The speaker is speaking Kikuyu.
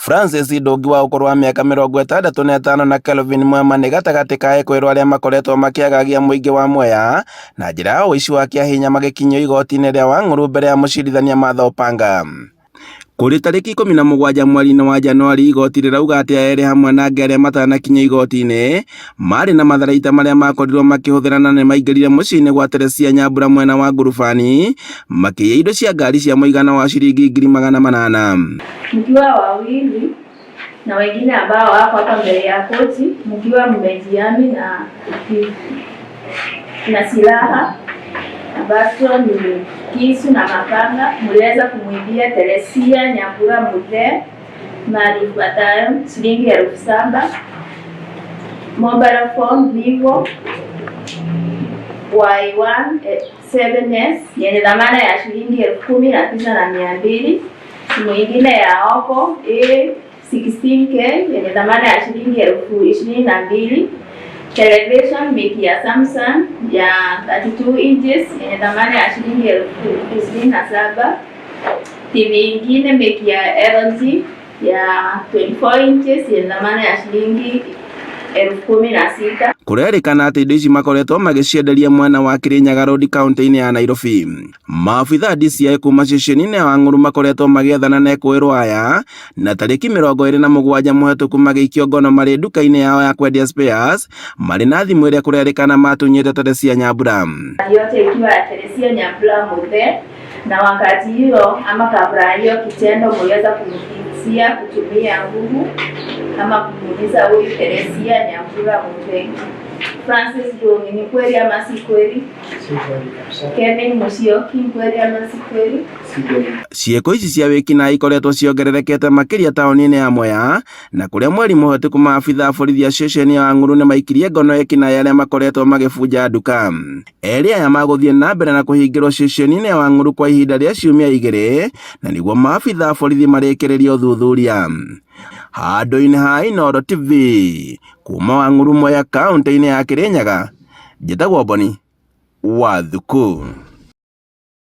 Francis Ndũngi wa ũkũrũ wa mĩaka 65 na Kelvin Mwema nĩ gatagatĩ ka ekũĩrwo arĩa makoretwo makĩagagia mũingĩ wa Mwea na njĩra ya ũici wa kĩahinya magĩkinyio igoti-inĩ rĩa Wang'ũrũ mbere ya mũcirithania Martha Opanga. Kũrĩ tarĩki 17 mweri-inĩ wa Januari igoti rĩrauga atĩ aya erĩ hamwe na angĩ arĩa matanakinya igoti-inĩ marĩ na matharaita marĩa makorirwo makĩhũthĩra na nĩmaingĩrire mũciĩ-inĩ gwa Teresia Nyambura mwena wa Ngurubani makĩiya indo cia ngari cia mũigana wa ciringi 800,000. Mkiwa wawili na wengine ambao wako hapa mbele ya koti, mkiwa mmejihami na silaha ambazo ni kisu na mapanga, mliweza kumwibia Teresia Nyambura Muthee mali ifuatayo: shilingi 7,000, mobile phone Vivo Y1 7S yenye dhamana ya shilingi 19,200, simu ingine ya Oppo A16K yenye dhamana ya shilingi 22,000, television make ya Samsung ya 32 inches yenye dhamana ya shilingi 27,000, TV ingine make ya LG ya 24 inches yenye dhamana ya shilingi 16,000. Kũrerĩkana atĩ indo ici makoretwo magĩcienderia mwena wa Kirinyaga Road kaunti-inĩ ya Nairobi. Maabitha DCI kuma ceceni-inĩ ya Wang'ũrũ makoretwo magĩethana na ekũĩrwo aya na tarĩki 27 mũhetũku magĩikio ngono marĩ nduka-inĩ yao ya kwendia spares marĩ na thimũ ĩrĩa kũrerĩkana matunyĩte Teresia Nyambura. Yote ikiwa ya Teresia Nyambura Muthee, na wakati hiyo ama kabla hiyo kitendo mliweza kumtishia kutumia nguvu ama kumuuliza huyu Teresia Nyambura Muthee. Francis Ndungi, ni kweli ama si kweli? Si kweli kabisa. Kevin Musyoki, ni kweli ama si kweli? Si kweli. Ciĩko ici cia wĩkinaĩ ikoretwo ciongererekete makĩria taũni-inĩ ya Mwea na kũrĩa mweri mũhetũku maabitha a borithi a ceceni ya Wang'ũrũ nĩmaikirie ngono ekinaĩ arĩa makoretwo magĩbunja nduka. Erĩ aya magũthiĩ na mbere na kũhingĩrwo ceceni-inĩ ya Wang'ũrũ kwa ihinda rĩa ciumia 2 na nĩguo maabitha a borithi marĩkĩrĩrie ũthuthuria. Handũ-inĩ ha Inooro TV kuma Wang'ũrũ Mwea kaũntĩ-inĩ ya Kirinyaga, njĩtagwo Boni wa Thuku.